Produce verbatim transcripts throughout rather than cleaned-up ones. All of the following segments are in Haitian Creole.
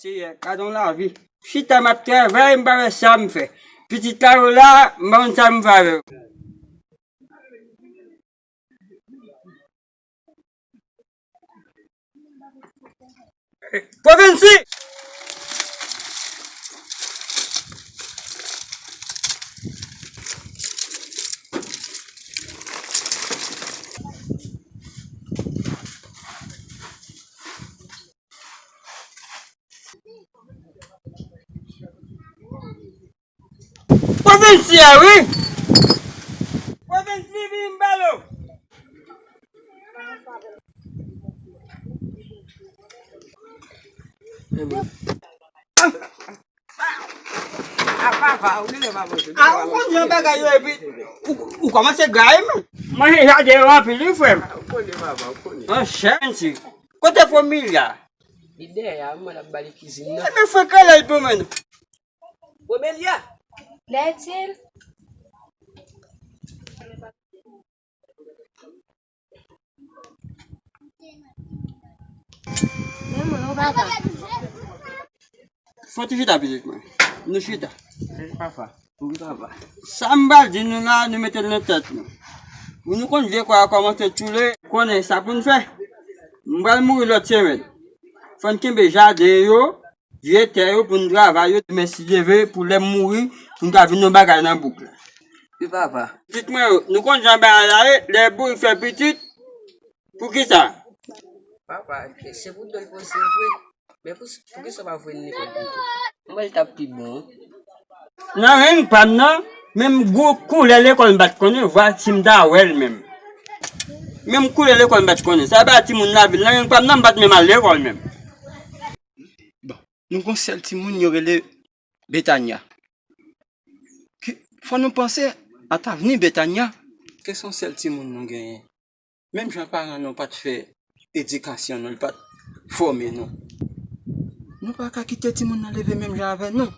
Seyè, gade yon lavi. Chita m ap travay, m pa wè sa m fè. Pitit la yo la, m pa konn sa m fè avè yo. Pwovensi! Pwovensi a wi. Pwovensi vin balo. A papa, ou genlè pa manje. A, ou konn jan bagay yo epi ou, ou kòmanse gaye men. Manje jaden yo anpil wi frè m. Ou konnen papa, ou konnen. An chèn si. Kote fomilya? Li dèyè a, mwen ap ba li kizin nan. Ebyen fè kale l pou mwen. Romelia. Lètil. Men mwen, ou papa. Fò ti chita pitit mwen. Nou chita. Papa. Wi papa. Sa m pral di nou la, nou mete l nan tèt nou. Pou nou konn vye kò a kòmanse tchoule, konnen sa pou n fè. M pral mouri lòt semèn. Fò n kenbe jaden yo, vye tè yo pou n travay yo, demen si Dye vle, pou lè m mouri, pou n ka vin yon bagay nan bouk la. Wi papa. Pitit mwen yo, nou konn jan bagay la ye, lè bourik fè pitit, poukisa? Papa, se pou dòl poze vre. Men pou, poukisa w pa voye n lekòl pito? Mwen, l t ap pi bon wi. Nan reng pa m nan, menm gwo koulè lekòl m pa t konnen, vwa si m ta wè l menm. Menm koulè lekòl m pa t konnen. Sa bay timoun lavil nan reng pa m nan, m pa t menm al lekòl menm. Bon, nou gon sèl timoun yo rele Betania. Ki, fò nou panse a t avni Betania. Ke se yon sèl timoun nou genyen. Menm jan paran nou pa t fè edikasyon nou, li pa t fòme nou. Nou pa ka kite timoun nan leve menm jan avè nou.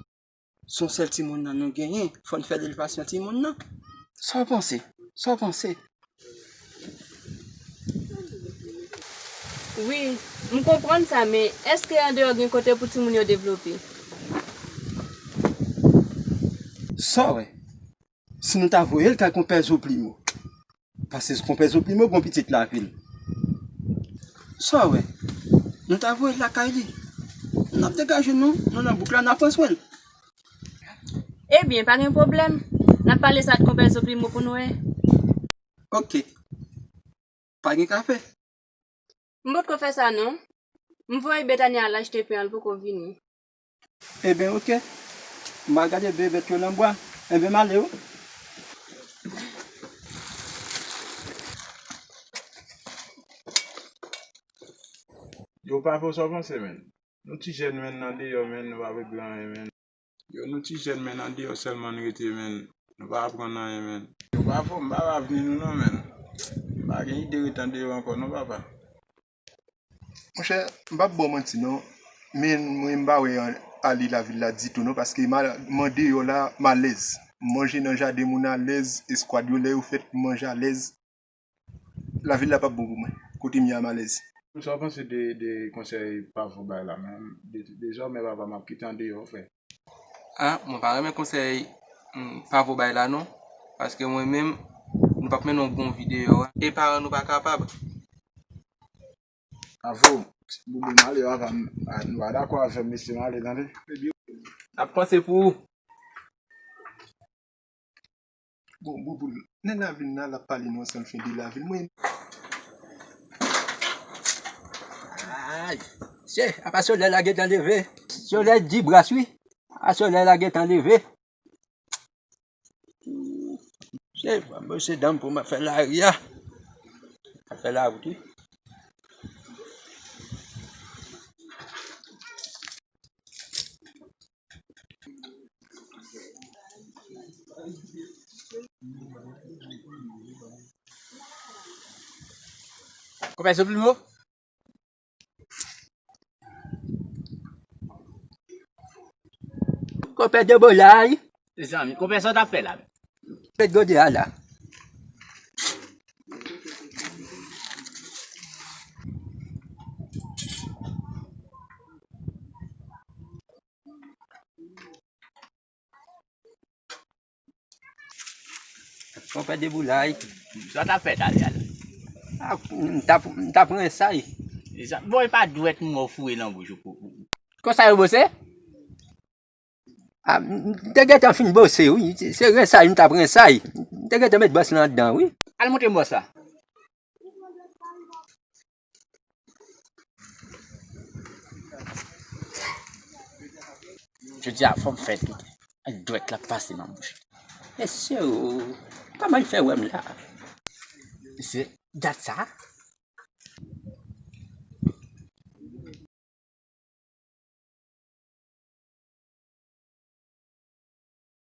Se yon sèl timoun nan nou genyen, fò n fè lelevasyon timoun nan. Sa w panse? Sa w panse? Wi, m konprann sa, men èske andeyò gen kote pou timoun yo devlope? Sa w wè? Si nou ta voye l kay konpè Zoplimo. Paske konpè Zoplimo gon pitit lavil. Sa w wè? Nou ta voye l lakay li. N ap degaje nou, nou nan bouk la, n ap pran swen l. Ebyen, pa gen pwoblèm. N ap pale sa ak konpè Zoplimo pou n wè. Oke. Pa gen kafe. M potko fè sa non. M voye Betania al achte pen an, l poko vini. Ebyen, oke. M al gade bebèt yo nan bwa. Ebyen, m ale wi. Yo pa fè w sa w panse, menn. Nou ti jèn, menn, nan deyò, menn, nou pa vle gran anyen, menn. Yo, nou ti jèn, menn, andeyò sèlman n rete, menn. Nou pa aprann anyen, menn. Nou pa fò, m pa wè avni nou non, menn. M pa gen ide ret andeyò ankò non, papa. Monchè, m p ap ba w manti non, men mwen m pa wè an-, ale lavil la ditou non, paske m a-, m andeyò la, m alèz. M manje nan jaden moun alèz, eskwad yo lè yo fèt, m manje alèz. Lavil la p ap bon pou mwen. Kote m ye a m alèz. Sa w panse de, de konsèy Pavo bay la menm? De, dezòmè papa m ap kite andeyò frè. A, mwen pa renmen konsèy, mm, Pavo bay la non. Paske mwen menm, nou p ap mennen yon bon vi deyò a. E paran nou pa kapab. Pavo, boubou m ale papa m, a, nou pa dakò avè m mesye m ale tande. N ap panse pou ou. Bon, Bouboul, nan lavil nan, l ap pale nou ansanm fen de lavil. Mwen. Ay, se, apa solèy la gentan leve. Solèy di bras, wi. A solèy la gentan leve. Se, bon, se dan m pou m ap fè lari a. Ap fè lawout, wi. Konpè Zoplimo? Konpè Debola, wi. Mezanmi, konpè sa w t ap fè la? Pèt gode a la. Konpè Deboulay. Sa w t ap fè talè a la? Ah, m t ap, m t ap rensay. Bon, e pa dwèt mwen w foure nan bouch ou. Konsa yo bose? Ah, m te gentan fin bose, wi. Se rensay, m t ap rensay. M te gentan met bòs lan anndan, wi. Al montre m bòs la. Jodi a, fò m fè l tout. Ak dwèt la pase nan bouch. Mesye, kòman l fè wè m la? Mesye, dat sa.